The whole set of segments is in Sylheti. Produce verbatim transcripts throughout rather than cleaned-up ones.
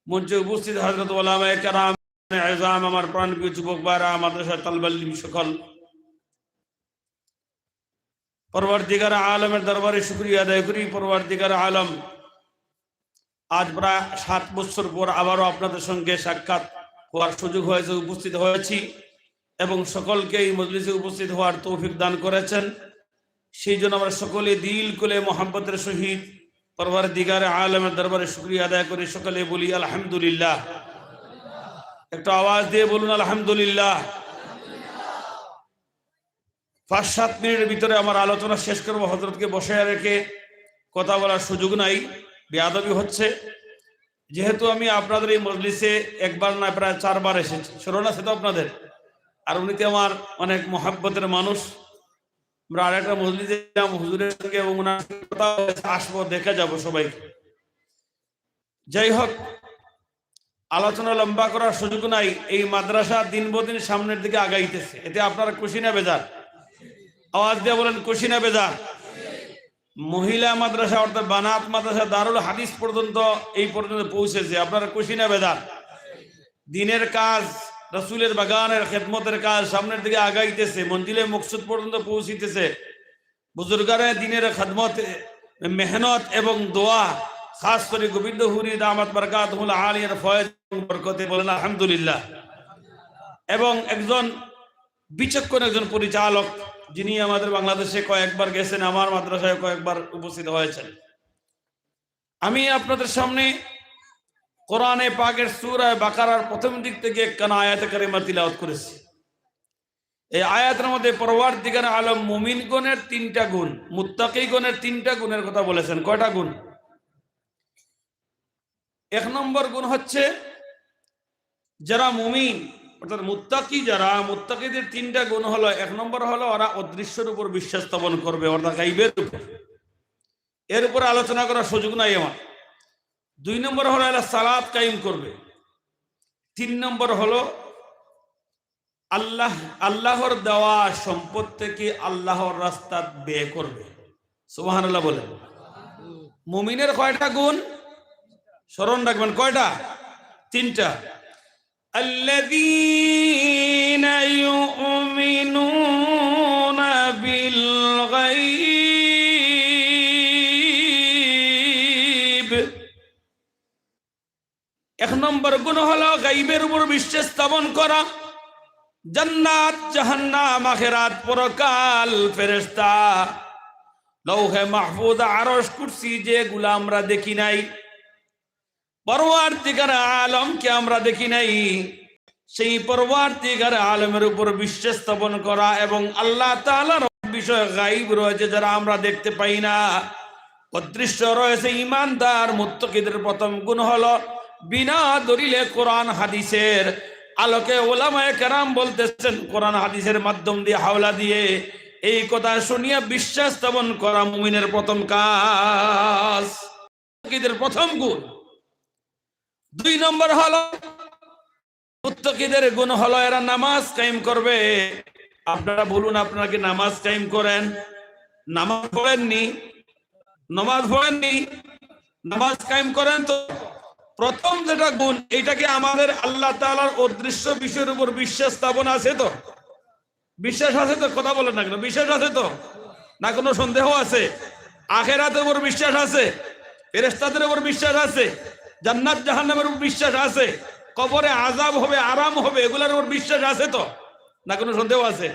মঞ্চে উপস্থিত হযরত উলামায়ে কেরাম, এজাম, আমার প্রাণপ্রিয় যুবক ভাইরা, মাদ্রাসার তালবালিম সকল, পরওয়ারদিগার আলমের দরবারে শুকরিয়া আদায় করি। পরওয়ারদিগার আলম, আজ প্রায় সাত বছর পর আবারও আপনাদের সঙ্গে সাক্ষাৎ হওয়ার সুযোগ হয়েছে, উপস্থিত হয়েছি এবং সকলকে এই মজলিসে উপস্থিত হওয়ার তৌফিক দান করেছেন। সেই জন্য আমরা সকলে দিল খুলে মহব্বতের সহিত পরওয়ারদিগার আলমের দরবারে শুকরিয়া আদায় করি। সকলে বলি আলহামদুলিল্লাহ। একটু আওয়াজ দিয়ে বলুন আলহামদুলিল্লাহ। পাঁচ সাত মিনিটের ভিতরে আমার আলোচনা শেষ করব, হযরতকে বসায় রেখে কথা বলার সুযোগ নাই, বেয়াদবি হচ্ছে। যেহেতু আমি আপনাদের এই মজলিসে একবার না, প্রায় চারবার এসেছি, স্মরণ আছে তো আপনাদের? আর উনি তো আমার অনেক মহব্বতের মানুষ। আমরা আরেকটা মজলিসে ছিলাম হুজুরের সঙ্গে এবং ওনার সঙ্গে কথা হয়েছে, আসবো, দেখে যাব সবাইকে। যাই হোক, আলোচনা লম্বা করার সুযোগ নাই। এই মাদ্রাসা দিন বদিন সামনের দিকে আগাইতেছে, এতে আপনারা খুশি না বেজার? আওয়াজ দিয়ে বলেন, খুশি না বেজার? মহিলা মাদ্রাসা অর্থাৎ বানাত মাদ্রাসা দারুল হাদিস পর্যন্ত, এই পর্যন্ত পৌঁছেছে, আপনারা খুশি না বেজার? দিনের কাজ, রসুলের বাগানের খেদমতের কাজ সামনের দিকে আগাইতেছে, মঞ্জিলে মকসুদ পর্যন্ত পৌঁছিতেছে। বুজুর্গানে দিনের খেদমত, মেহনত এবং দোয়া, খাস করে গোবিন্দপুরী দামাত বারকাতহুল আলিয়ার ফয়েজ এবং বরকতে বলেন আলহামদুলিল্লাহ। এবং একজন বিচক্ষণ একজন পরিচালক, যিনি আমাদের বাংলাদেশে কয়েকবার গেছেন, আমার মাদ্রাসায় কয়েকবার উপস্থিত হয়েছেন। আমি আপনাদের সামনে কোরআনে পাকের সূরা বাকারার প্রথম দিক থেকে একখানা আয়াতে কারিমা তিলাওয়াত করেছি। এই আয়াতের মধ্যে পরওয়ারদিগার আলম মুমিনগণের তিনটা গুণ, মুত্তাকিগণের তিনটা গুণের কথা বলেছেন। কয়টা গুণ? এক নম্বর গুণ হচ্ছে, যারা মুমিন অর্থাৎ মুত্তাকি, যারা মুত্তাকিদের তিনটা গুণ হলো, এক নম্বর হলো ওরা অদৃশ্যর উপর বিশ্বাস স্থাপন করবে, অর্থাৎ গাইবের উপর। এর উপর আলোচনা করার সুযোগ নাই আমার। দুই নম্বর হলো এরা সালাত কায়েম করবে। তিন নম্বর হলো আল্লাহ, আল্লাহর দেওয়া সম্পদ থেকে আল্লাহর রাস্তাত ব্যয় করবে। সুবহানাল্লাহ বলেন। মুমিনের কয়টা গুণ? স্মরণ রাখবেন, কয়টা? তিনটা। الذين يؤمنون بالغيب। এক নম্বর গুণ হলো গাইবের উপর বিশ্বাস স্থাপন করা। জান্নাত, জাহান্নাম, আখেরাত, পরকাল, ফেরেশতা, লৌহে মাহফুজ, আরশ, কুরসি, যেগুলা আমরা দেখি নাই, পরওয়ারদিগার আলমকে আমরা দেখি নাই, সেই পরওয়ারদিগার আলমের উপর বিশ্বাস স্থাপন করা এবং আল্লাহ তাআলার বিষয়ে গাইব রয়েছে যারা আমরা দেখতে পাই না, অদৃশ্য রয়েছে। ইমানদার মুত্তাকিদের প্রথম গুণ হলো বিনা দলিলে কোরআন হাদিসের আলোকে, ওলামায়ে কেরাম বলতেছেন, কোরআন হাদিসের মাধ্যম দিয়ে, হাওলা দিয়ে এই কথা শুনিয়া বিশ্বাস স্থাপন করা মুমিনের প্রথম কাজ, মুত্তাকিদের প্রথম গুণ। দুই নম্বর হলো মুত্তাকিদের গুণ হলো এরা নামাজ কায়েম করবে। আপনারা বলুন, আপনারা কি নামাজ কায়েম করেন? নামাজ পড়েননি? নামাজ পড়েননি? নামাজ কায়েম করেন তো। প্রথম যেটা গুণ, এটা কি আমাদের আল্লাহ তাআলার অদৃশ্য বিষয়ের উপর বিশ্বাস স্থাপন আছে তো? বিশ্বাস আছে তো? কথা বলেন না কেন? বিশ্বাস আছে তো? না কোনো সন্দেহ আছে? আখেরাতের উপর বিশ্বাস আছে? ফেরেশতাদের উপর বিশ্বাস আছে? জান্নাত জাহান্নামের উপর বিশ্বাস আছে? কবরে আযাব হবে, আরাম হবে, এগুলার উপর বিশ্বাস আছে তো? না কোনো সন্দেহ আছে?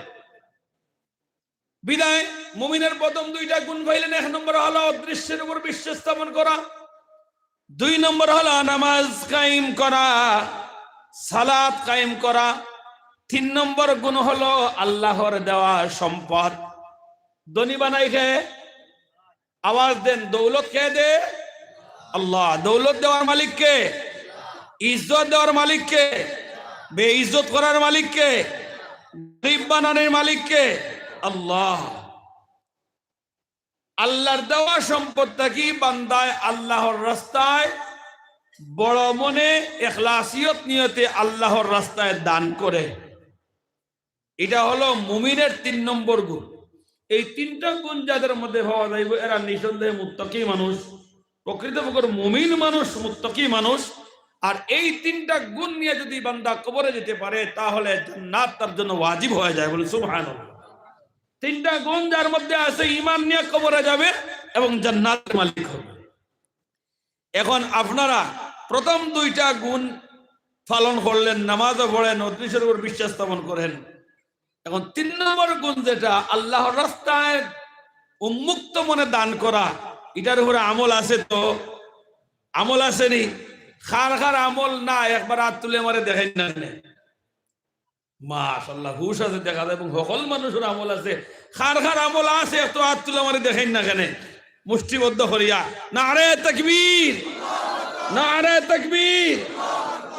বিদায় মুমিনের প্রথম দুইটা গুণ পাইলেন, এক নম্বর হলো অদৃশ্যের উপর বিশ্বাস স্থাপন করা, দুই নম্বর হলো নামাজ কায়েম করা, সালাত কায়েম করা, তিন নম্বর গুণ হলো আল্লাহর দেওয়া সম্পদ। ধনী বানাই কে? আওয়াজ দেন, দৌলত কে দে? আল্লাহ। দৌলত দেওয়ার মালিক কে? ইজ্জত দেওয়ার মালিক কে? বেইজ্জত করার মালিক কে? গরিব বানানোর মালিক কে? আল্লাহ। আল্লাহর দেওয়া সম্পদ থাকি বান্দায় আল্লাহর রাস্তায় বড় মনে এখলাসিয়ত নিয়তে আল্লাহর রাস্তায় দান করে। এটা হলো মুমিনের তিন নম্বর গুণ। এই তিনটা গুণ যাদের মধ্যে পাওয়া যাইব, এরা নিঃসন্দেহে মুত্তাকি মানুষ, প্রকৃতপক্ষের মুমিন মানুষ, মুত্তাকি মানুষ। আর এই তিনটা গুণ নিয়া যদি বান্দা কবরে যেতে পারে, তাহলে জান্নাত তার জন্য ওয়াজিব হয়ে যায়। বলুন সুবহানাল্লাহ। তিনটা গুণ যার মধ্যে আছে, ঈমান নিয়া কবরে যাবে এবং জান্নাতের মালিক হবে। এখন আপনারা প্রথম দুইটা গুণ পালন করলেন, নামাজও পড়েন, নবী শরীফের উপর বিশ্বাস স্থাপন করেন। এখন তিন নম্বর গুণ যেটা, আল্লাহর রাস্তায় উন্মুক্ত মনে দান করা, এটার উপরে আমল আছে তো? আমল আছে নি? কার কার আমল না, একবার আত তুলে আমারে দেখাইন না কেনে। মাশাআল্লাহ, হুশ আছে দেখা যায়, এবং সকল মানুষের আমল আছে। কার কার আমল আছে, একটু আত তুলে আমারে দেখাইন না কেনে, মুষ্টিবদ্ধ করিয়া। নারায়ে তাকবীর, নারায়ে তাকবীর।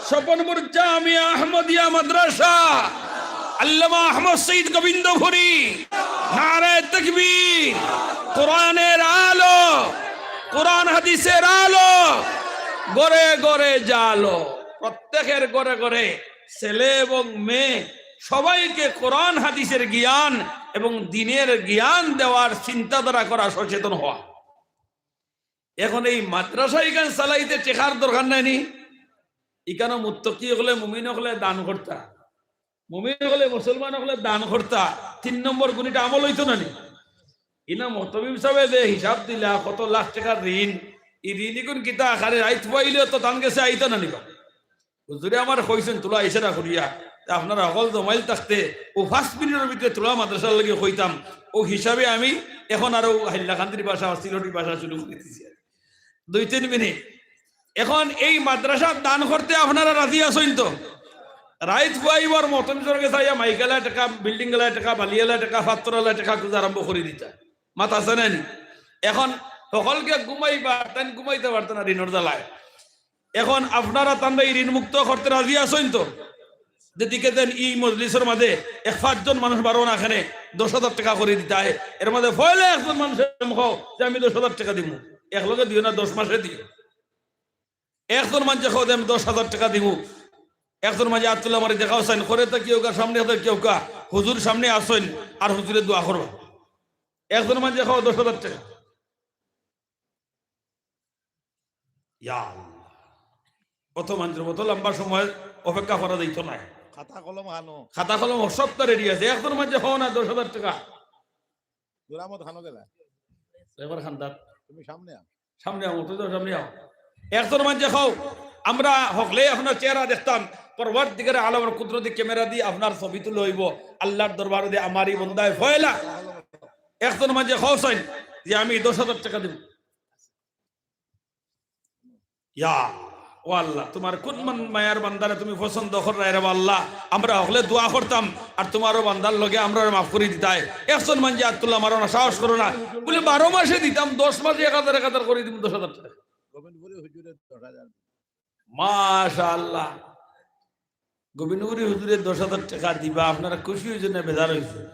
স্বপনপুর জামিয়া আহমদিয়া মাদ্রাসা, আল্লামা আহমদ শহীদ গোবিন্দপুরী। নারায়ে তাকবীর। কোরআনের আলো, কোরআন হাদিসের আলো, ঘরে ঘরে জালো। প্রত্যেকের ঘরে ঘরে ছেলে এবং মেয়ে সবাইকে কোরআন হাদিসের জ্ঞান এবং দ্বীনের জ্ঞান দেওয়ার চিন্তাধারা করা, সচেতন হওয়া। এখন এই মাদ্রাসা ইখান চালাইতে টেকার দরকার নাই নি? ইখানো মুত্তাকি অকলে, মুমিন অকলে দান করতা, মুমিন অকলে, মুসলমান অকলে দান করতা, তিন নম্বর গুণ ইটা আমল অইতো না নি? ইনো মহতমিম সাবে যে হিসাব দিলা, কত লাখ টেকার ঋণ, ই ঋণ ইগুন কিতা আকারে রাইত পাইলেও তো তান গেছে আইতো না নি বা? হুজুরে আমার কইছইন তুলা ইশারা করিয়া, তে আপনারা হকল জমাইল থাকতে অউ পাঁচ মিনিটর ভিতরে তুলা মাদ্রাসার লাগি কইতাম। অউ হিসাবে আমি এখন আরো হাইলাকান্দির ভাষা, সিলটি ভাষা শুরু করি দিছি আর। দুই তিন মিনিট। এখন এই মাদ্রাসার দান করতে আপনারা রাজি আছইন তো? রাইত পুয়াইবার মতন স্বর্গে চাইয়া মাইকালা টেকা, বিল্ডিং গালা টেকা, বালিয়ালা টেকা, ফাত্তরালা টেকা খুঁজা আরম্ভ করি দিতা। মাত আছে না নি? এখন হকলকে ঘুমাইবা, তাইন ঘুমাইতা পারতা না ঋণর জ্বালায়। এখন আপনারা তানরে ই ঋণ মুক্ত করতে রাজি আছইন তো? যেদিকে যেন ই মজলিসর মাঝে এক পাঁচজন মানুষ বারো না, এখানে দশ হাজার টেকা করি দিতা অয়, এর মাঝে পয়লা একজন মানুষে কও যে আমি দশ হাজার টেকা দিমু, এক লগে দিও না, দশ মাসে দিও। একজন মানষে কও যে আমি দশ হাজার টেকা দিমু, একজন মানষে আত তুলা মারি দেখাও চাইন, করে তো কেউকা, সামনে তো কেউকা, হুজুর সামনে আছইন, আর হুজুরে দোয়া করবা। একজন মানষে কও দশ হাজার টেকা। ইয়া আল্লাহ। অত মানষর মতো লম্বা সময় অপেক্ষা করা যাইতো না। খাতা কলম হানো। খাতা কলম সবতা রেডি আছে। একজন মানষে কও না দশ হাজার টেকা। দুরামত হানো গেলা। এবার খান্দাত। তুমি সামনে আও। সামনে আও, তুমি সামনে আও। একজন মানষে কও, আমরা হকলে আপনার চেহারা দেখতাম, পরওয়ারদিগারে আলমর কুদরতি ক্যামেরা দি আপনার ছবি তুলা অইবো, আল্লাহর দরবারো দি আমার ই বন্দায় পয়লা। একজন মানষে কও চাইন যে আমি দশ হাজার টেকা দিমু। ইয়া, ও আল্লাহ, তুমার কুন মান-, মায়ার বান্দারে তুমি পছন্দ কররায় রে বা আল্লাহ, আমরা হকলে দোয়া করতাম, আর তুমার অউ বান্দার লগে আমরারে মাফ করি দিতায়। একজন মানষে আত তুলা মারো না, সাহস করো না, বলে বারো মাসে দিতাম, দশ মাসে এক হাজার এক হাজার করি দিমু, দশ হাজার টেকা। গোবিন্দপুরী হুজুরে দশ হাজার। মাশাআল্লাহ। গোবিন্দপুরী হুজুরে দশ হাজার টেকা দিবা, আপনারা খুশি অইছইন না বেজার অইছইন?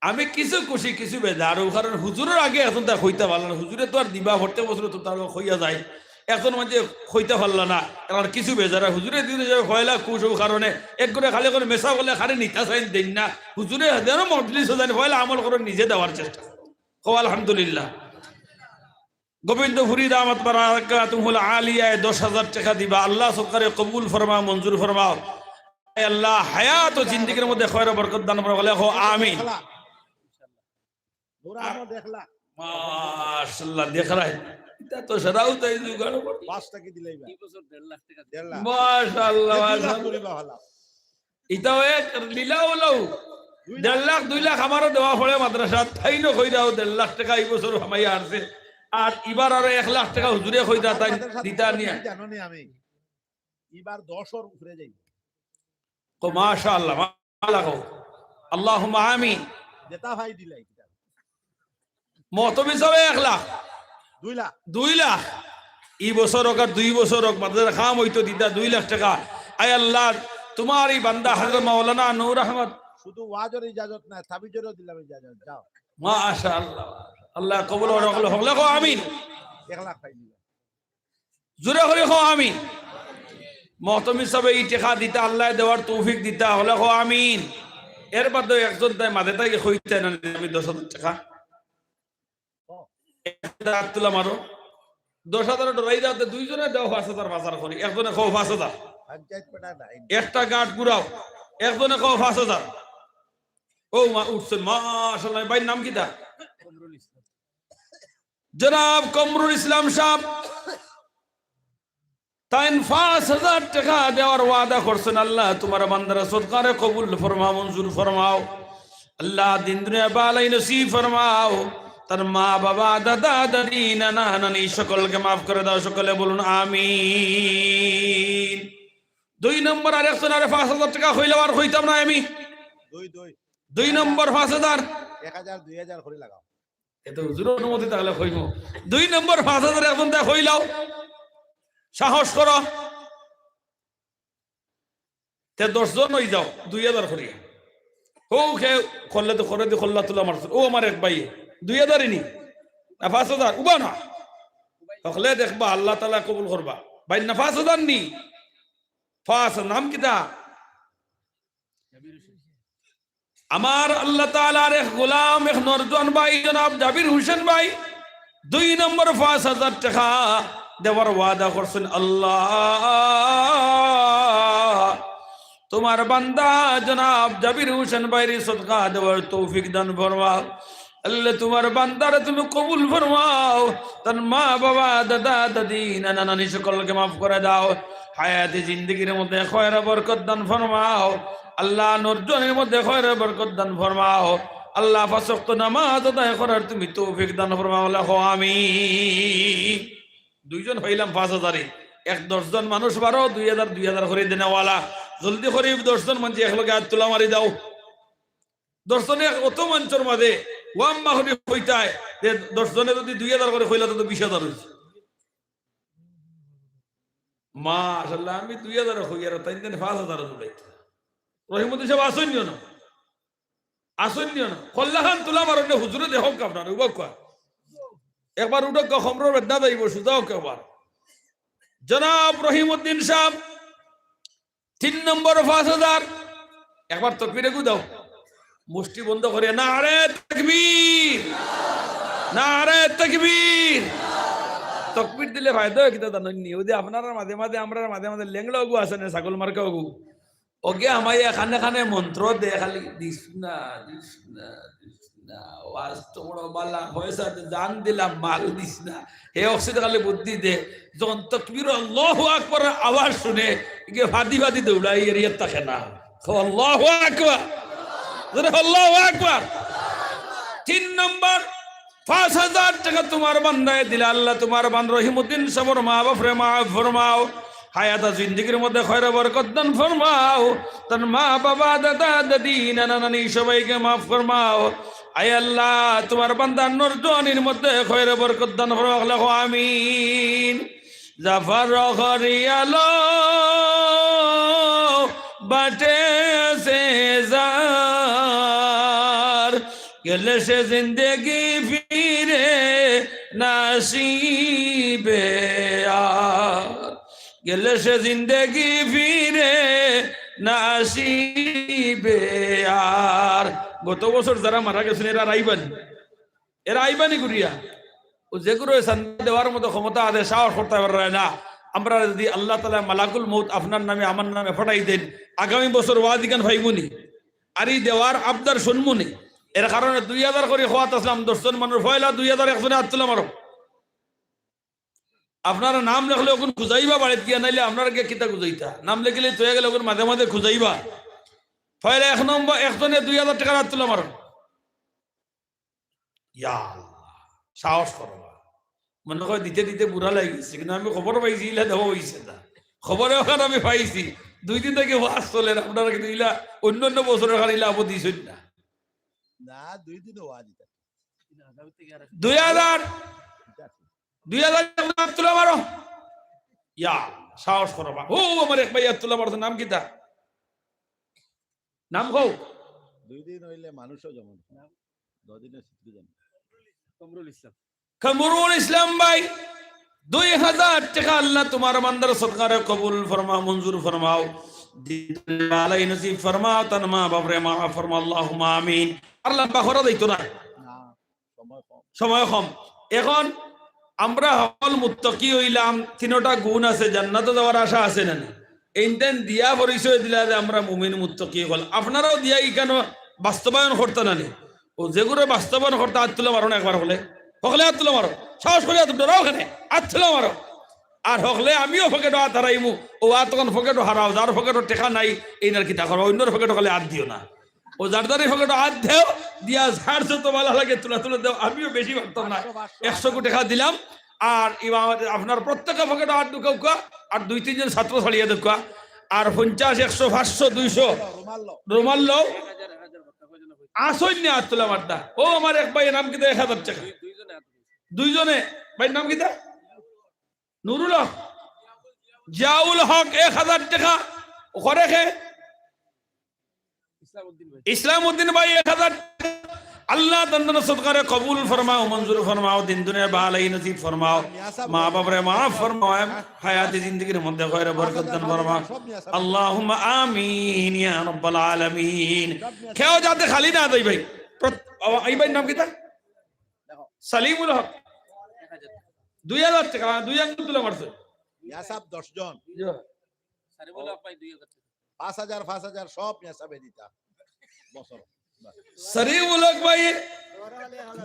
আমি কিছু খুশি, কিছু বেজার, অউ কারণ হুজুরর আগে একজনতায় কইতা পারলা না। হুজুরে তো আর দিবা, প্রত্যেক বছর তো তার কইয়া যায়, একজন মানষে কইতা পারলা না, এখন কিছু বেজার। আর হুজুরে দিন হিসাবে পয়লা খুশ, অউ কারণে এক করে খালি করে মেসা বলে খালি নিতা চাইন, দেইন না। হুজুরে যেন মজলিসো যাইন, পয়লা আমল করো, নিজে দেওয়ার চেষ্টা করো। কও আলহামদুলিল্লাহ। গোবিন্দপুরী দামাত বারাকাতুহুল আলিয়ায় দশ হাজার টেকা দিবা। আল্লাহ সরকারে কবুল ফরমাও, মঞ্জুর ফরমাও। আয় আল্লাহ, হায়াত ও জিন্দেগির মধ্যে খয়র বরকত দান করো, বলে কও আমিন। দেখলা। নূর আহমদ দেখলা। মাশাআল্লাহ, দেখরায়। ইটা তো সারাও তাই জোগাড় করে। পাঁচ টাকা দিলাইবা। এই বছর দেড় লাখ টেকা দিলাইবা। দেড় লাখ। মাশাআল্লাহ, এ দুই লাখ মাশাআল্লাহ। করিবা হলা। ইটাও এক লীলা অইলো। দুই লাখ। দেড় লাখ, দুই লাখ আমারও দেওয়া পড়ে মাদ্রাসাত। তাইনও কইরাও দেড় লাখ টেকা ই বছর হামাইয়া আনছে। আর ইবার আরো এক লাখ টেকা হুজুরে কইরা তাইন মাদ্রাসাত দিতা নিয়া। জানো নি আমি? ইবার দশর উপরে যাইবো। কও মাশাআল্লাহ, মাশাআল্লাহ কও। আল্লাহুম্মা আমিন। যেটা ভাই দিলাই। মহতমিম সাবে এক লাখ। দুই লাখ। দুই লাখ। ই বছর অউক আর দুই বছর অউক, মাদ্রাসার কাম অইতো দিতা দুই লাখ টেকা। আয় আল্লাহ, তুমার ই বান্দা হযরত মাওলানা নূর আহমদ। শুধু ওয়াজর ইজাজত না, তাবিজরও দিলাম ইজাজত, যাও। মাশাআল্লাহ। আল্লাহ কবুল করো, হকলে, হকলে কও আমিন। এক লাখ পাই দিলাম। জোরে করি কও আমিন। মহতমিম সাবে ই টেকা দিতা, আল্লায় দেওয়ার তৌফিক দিতা, হকলে কও আমিন। এর বাদে একজনতায় মাঝে থাকি কইতা না, আমি দশ হাজার টেকা। আত তুলা মারো। দশ হাজার ডরাই যাতে দুইজনে দেও পাঁচ হাজার পাচার করি, একজনে কও পাঁচ হাজার। একটা গাঁট ঘুরাও, একজনে কও পাঁচ হাজার। ও মা উঠছেন, মাশাআল্লাহ। ভাইর নাম কিতা? জনাব কমরুল ইসলাম সাহেব। তাইন পাঁচ হাজার টেকা দেওয়ার ওয়াদা করছেন। আল্লাহ, তুমার বান্দার সদকারে কবুল ফরমাও, মঞ্জুর ফরমাও। আল্লাহ, দিন দুনিয়া বালাই নসিব ফরমাও। তার মা বাবা, দাদা দাদি, নানা নানি সকলকে মাফ করে দাও। সকলে বলুন আমিন। দুই নম্বর আরেকজনরে পাঁচ হাজার টেকা কইলাম, আর কইতাম না আমি। দুই, দুই। দুই নম্বর পাঁচ হাজার। এক হাজার, দুই হাজার করি লাগাও। এতে হুজুরর অনুমতি থাকলে কইমু। দুই নম্বর পাঁচ হাজার একজন দেয় কইলাও। সাহস করো। তে দশ জন অই যাও, দুই হাজার করি। হউ খে করলে তো করে দি কল্লা তুলা মারছো। ও আমার এক ভাই, দুই হাজারই নি? না পাঁচ হাজার? উবা না। হকলে দেখবা, আল্লাহ তাআলা কবুল করবা। ভাই না পাঁচ হাজার নি? পাঁচ, নাম কিতা? আমার আল্লাহ তাআলার এক গোলাম, এক নরজন ভাই জনাব জাবির হোসেন ভাই, দুই নম্বর পাঁচ হাজার টেকা দেওয়ার ওয়াদা করছেন। আল্লাহ, তুমার বান্দা জনাব জাবির হোসেন ভাইরে সদকা দেওয়ার তৌফিক দান ফরমাও। আল্লাহ, তুমার বান্দারে তুমি কবুল ফরমাও, তার মা বাবা, দাদা দাদি, নানা নানি সকলকে মাফ করে দাও। হায়াতে জিন্দেগির মধ্যে খয়র বরকত দান ফরমাও। আল্লাহ, নরজোয়ানির মধ্যে খয়র বরকত দান ফরমাও। আল্লাহ, পাঁচ ওয়াক্ত নামাজ আদায় করার তুমি তৌফিক দান ফরমাও। আল্লাহ, আমিন। দুইজন পাইলাম পাঁচ হাজারে, এক দশ জন মানুষ বারো, দুই হাজার, দুই হাজার করি দেনেওয়ালা। জলদি করি দশ জন মানষে একলগে আত তুলা মারি দাও। দশ জনে অত মানষর মাঝে ওয়াম্মা করি কইতায় যে দশ জনে যদি দুই হাজার করি কইলা, তো বিশ হাজার অইছে। মাশাআল্লাহ, আমি দুই হাজার কই আর তাইন দেন পাঁচ হাজার তুলাইতা। রহিমউদ্দিন সাব আছইন নি অনো? আছইন নি অনো? কল্লাখান তুলা মারইন না, হুজুরে দেখউক্কা আপনারে, উবা কউক্কা। একবার উঠউক্কা, কমরর বেদনা যাইবো, সুজা অউক্কা একবার। জনাব রহিমউদ্দিন সাব, তিন নম্বর পাঁচ হাজার। একবার তকবীর এগু দাও। মুষ্টি বন্ধ করি, নারে তাকবীর, নারে তাকবীর। তকবীর দিলে ফায়দা অয় কিতা জানইন নি? অউ যে আপনারার মাঝে মাঝে, আমরার মাঝে মাঝে লেংড়া অগু আছে না, ছাগল মার্কা অগু। অগে আমায় এখানে এখানে মন্ত্র দে, খালি দিস না, দিস না, দিস না। ওয়াজ তো বড় বালা, পয়সা দে, জান দিলাম, মাল দিস না। হে অক্সিজেন খালি বুদ্ধি দে। যখন তকবীর আল্লাহু আকবার আওয়াজ হুনে, ইগে ফাদি ফাদি দৌড়াই, এরিয়াত থাকে না। কও আল্লাহু আকবার। জোরে আল্লাহু আকবার। তিন নম্বর, পাঁচ হাজার টেকা তুমার বান্দায় দিলা, আল্লাহ তুমার বান্দা রহিমউদ্দিন সাবর মা বাপরে মাফ ফরমাও। হায়াত জিন্দেগির মধ্যে খয়র বরকত দান ফরমাও। তার মা বাবা, দাদা দাদি, নানা নানি সবাইকে মাফ ফরমাও। আয় আল্লাহ, তুমার বান্দার নরজোয়ানির মধ্যে খয়র বরকত দান ফরমাও। আল্লাহ আমিন। জাফর হরিয়ালো বাটে সে যার, গেলে সে জিন্দেগি ফিরে না আসিবে আর, গেলে সে জিন্দেগি ফিরে না আসিবে আর। গত বছর যারা মারা গেছইন, এরা আইবা নি? এরা আইবা নি ঘুরিয়া? অউ যেগুরে চান্দা দেওয়ার মতো ক্ষমতা আছে, সাহস করতা পাররা না। আমরারে যদি আল্লাহ তাআলায় মালাকুল মউত আপনার নামে, আমার নামে পাঠাই দেইন, আগামী বছর ওয়াজ ইখান পাইমু নি? আর ই দেওয়ার আবদার হুনমু নি? এর কারণে দুই হাজার করি কওয়াত আছলাম, দশ জন মানুষ, পয়লা দুই হাজার একজনে আত তুলা মারো। আপনারা নাম লেখলে অগুন খুজাইবা বাড়িত গিয়া, নাইলে আপনারা গিয়া কিতা খুজাইতা? নাম লেখিলে থইয়া গেলে অগুন মাঝে মাঝে খুজাইবা। পয়লা এক নম্বর, একজনে দুই হাজার টেকার আত তুলা মারো। ইয়া আল্লাহ, সাহস করো না। মনে কয় দিতে দিতে বুড়া লাগি গেছে, কিন্তু আমি খবর পাইছি, ইলা দেওয়া অইছে না। খবর অখন আমি পাইছি, দুই দিন থাকি ওয়াজ চলের, আপনারা কিন্তু ইলা অন্য অন্য বছরর খান ইলা আবো দিছইন না। না, দুই দিন ওয়াজ ইতা। দুই হাজার, দুই হাজার আত তুলা মারো। ইয়া, সাহস করো বা। ও, আমার এক ভাই আত তুলা মারছে, নাম কিতা? নাম কও। দুই দিন অইলে মানুষও জমে না। দশ দিনে সিদ্ধি জমে। কমরুল ইসলাম। কমরুল ইসলাম ভাই, দুই হাজার টেকা আল্লাহ তুমার বান্দার সদকারে কবুল ফরমাও, মঞ্জুর ফরমাও। দিন বালাই নসিব ফরমাও, তার মা বাপরে মাফ ফরমাও, আল্লাহুম্মা আমিন। আর লম্বা করা যাইতো না। না, সময় কম। সময় কম। অখন আমরা হকল মুত্তাকি অইলাম, তিনোটা গুণ আছে, জান্নাতো যাওয়ার আশা আছে না নি? এইনতাইন দিয়া পরিচয় দিলা যে আমরা মুমিন মুত্তাকি অকল। আপনারাও দিয়া ইখানো বাস্তবায়ন করতা না নি? ও যেগুরে বাস্তবায়ন করতা, আত তুলা মারো না একবার হকলে। হকলে আত তুলা মারো। সাহস করি আত উঠাও, রাও কেনে। আত তুলা মারো। আর হকলে আমিও পকেটো আত হারাইমু। ও আত তখন পকেটো হারাও, যার পকেটো টেকা নাই, এইন আর কিতা করো, অইন্যর পকেটো খালি আত দিও না। ও যার যার পকেটো আত দেও, দিয়া যার যত ভালা লাগে তুলা তুলা দেও, আমিও বেশি পারতাম না। একশো কো টেকা দিলাম, আর ইবা-, আপনার প্রত্যেকর পকেটো আত ঢুকাউক্কা, আর দুই তিনজন ছাত্র ছাড়িয়া দেউক্কা, আর পঞ্চাশ, একশো, পাঁচশো, দুইশো রুমাল লও। রুমাল লও। আসইন নি আত তুলা মারতা। ও আমার এক ভাইর নাম কিতা, এক হাজার টেকা। দুইজনে, ভাইর নাম কিতা? নুরুল হক, জিয়াউল হক, এক হাজার টেকা। ও করে কে? ইসলাম উদ্দিন ভাই, এক হাজার টেকা। আল্লাহ তাআলা সদকারে কবুল ফরমাও, মঞ্জুর ফরমাও, দিন দুনিয়া ভালাই নসিব ফরমাও, মা বাপরে মাফ ফরমাও, হায়াতে জিন্দেগির মধ্যে খয়রে বরকত দান ফরমাও। আল্লাহুম্মা আমিন ইয়া রাব্বাল আলামিন। কেউ যাতে খালি না যাই ভাই। প্রত-, ও, এই ভাইর নাম কিতা? সলিমুল হক। দুই হাজার টেকা, দুই আঙ্গুল তুলা মারছে। ইয়া সাব দশ জন। জি। পাঁচ হাজার, পাঁচ হাজার সব মেসাবে দিতা। বছর। সলিমুল হক ভাই,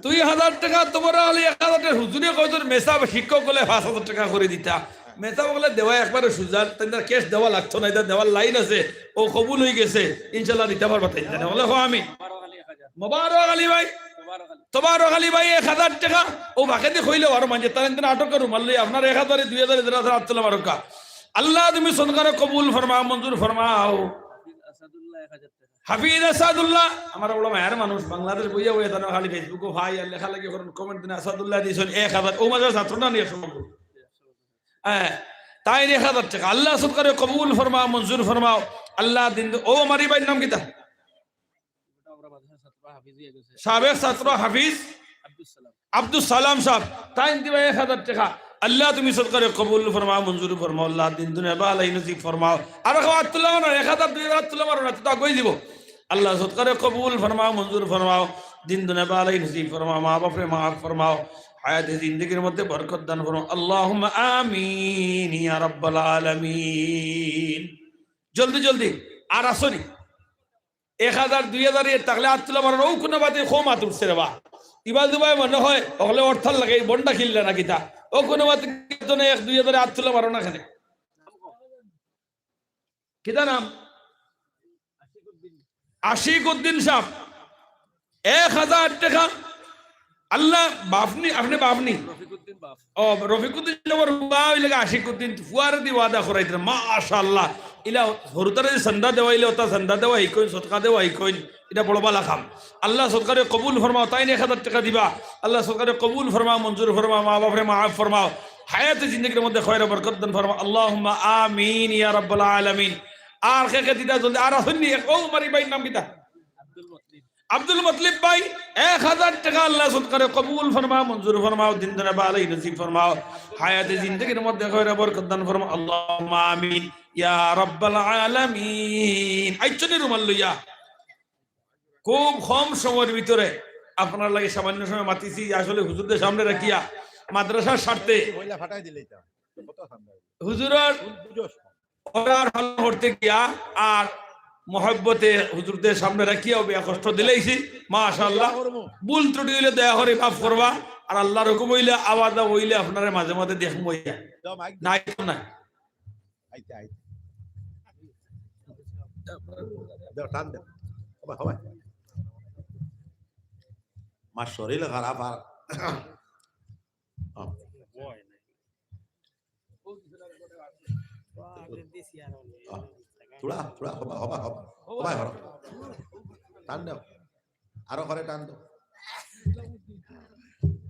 দুই হাজার টেকা, তোমার আলী এক হাজার টেকা, হুজুরে কয়জন মেসাব শিক্ষক অকলে পাঁচ হাজার টেকা করি দিতা। মেসাব অকলে দেওয়া একবারে সুজা, তাইন তার cash দেওয়া লাগতো না, ইটা দেওয়ার লাইন আছে, ও কবুল অইগেছে, ইনশাআল্লাহ দিতা পারবা তাইন জানে। বলে, "হো আমি।" মোবারক আলী ভাই, মোবারক আলী ভাই, এক হাজার টেকা, ও বাকেদি কইলে আরো মানষে, তারা কিন্তু আটক করে রুমাল লই, আপনার এক হাজারে, দুই হাজারে, যারা যারা আত তুলা মারউক্কা। আল্লাহ তুমি সদকারে কবুল ফরমাও, মঞ্জুর ফরমাও। হাফিজ আসাদুল্লাহ, এক হাজার টেকা। হাফিজ আসাদুল্লাহ, আমার বড় মায়ার মানুষ, বাংলাদেশ বইয়া বইয়া তারা খালি Facebook-ও ভাই আর লেখালেখি করেন, comment দিন, আসাদুল্লাহ দিয়েছেন এক হাজার, ও মাঝে ছাত্র না নিয়ে সমগ্র। হ্যাঁ, তাইন এক হাজার টেকা। আল্লাহ সদকারে কবুল ফরমাও, মঞ্জুর ফরমাও। আল্লাহ দিন, ও আমার এই ভাইর নাম কিতা? সাবেক ছাত্র হাফিজ আব্দুস সালাম। আব্দুস সালাম সাব, তাইন দিবা এক হাজার টেকা। আল্লাহ তুমি সদকারে কবুল ফরমাও, মঞ্জুর ফরমাও, আল্লাহ দিন দুনিয়া ভালাই নসিব ফরমাও। আর কেউ আত তুলা মারো না, এক হাজার, দুই হাজার আত তুলা মারো না, তো আগুয়াই দিব। আল্লাহ সদকারে কবুল ফরমাও, মঞ্জুর ফরমাও, দিন দুনিয়া ভালাই নসিব ফরমাও, মা বাপরে মাফ ফরমাও, হায়াতে জিন্দেগির মধ্যে বরকত দান ফরমাও। আল্লাহুম্মা আমিন ইয়া রাব্বাল আলামিন। জলদি জলদি, আর আসো নি? এক হাজার, দুই হাজার এর থাকলে আত তুলা মারো না, ও কোনো বাদে কম আত উঠছে রে বা। ইবা দুবাই মনে হয়, হকলে অর্থাৎ লাগে, এই বন্ডা খিললে না কিতা। ও কোনো বাদে তো না, এক দুই হাজারে আত তুলা মারো না কেনে। কিতা নাম? আশিক উদ্দিন সাব, এক হাজার টেকা। আল্লাহ, বাফনি, আপনে বাফনি? রফিকুদ্দিন বাফ। ও, রফিকুদ্দিন সাবর ফুয়া অইলে আশিক উদ্দিন, ফুয়ারে দি ওয়াদা করাইতে, মাশাআল্লাহ। ইলা হুরুতারে যে চান্দা দেওয়া, ইলা ওটা চান্দা দেওয়া, ই কইন, সদকা দেওয়া, ই কইন, ইটা বড় বালা কাম। আল্লাহ সদকারে কবুল ফরমাও, তাইন এক হাজার টেকা দিবা। আল্লাহ সদকারে কবুল ফরমাও, মঞ্জুর ফরমাও, মা বাপরে মাফ ফরমাও। হায়াতে জিন্দেগির মধ্যে খয়রে বরকত দান ফরমাও। আল্লাহুম্মা আমিন ইয়া রাব্বাল আলামিন। আর কে কে দিতা জলদি, আর আসইন নি? ও আমার এই ভাইর নাম কিতা? আব্দুল মুতলিব। আব্দুল মুতলিব ভাই, এক হাজার টেকা আল্লাহ সদকারে কবুল ফরমাও, মঞ্জুর ফরমাও, দিন দুনিয়া ভালাই নসিব ফরমাও, হায়াতে জিন্দেগির মধ্যে খয়রে বরকত দান ফরমাও। আল্লাহুম্মা আমিন ইয়া রাব্বাল আলামিন। আইচ্ছনি রুমাল লইয়া? খুব কম সময়ের ভিতরে আপনার লাগি সামান্য সময় মাতিছি, আসলে হুজুরদের সামনে রাখিয়া মাদ্রাসার স্বার্থে পয়লা ফাটাই দিলে এটা। কত সামনে? হুজুরর অর্ডার পালন করতে গিয়া আর মহব্বতে হুজুরদের সামনে রাখিয়া অউ বেয়া কষ্ট দিলাইছি। মাশাআল্লাহ। ভুল ত্রুটি অইলে দয়া করি মাফ করবা। আর আল্লাহর হুকুম অইলে আওয়াজ অইলে আপনারে মাঝে মাঝে দেখমু ইয়া। নাই তো না। আইতে, আইতে। দেও, টান দেও। হবায়, হবায়। আমার শরীর খারাপ আর। হ্যাঁ। হ্যাঁ। থুড়া, থুড়া, হবায়, হবায়, হবায়। হবায়, হবায়। টান দেও। আরো করে টান দেও।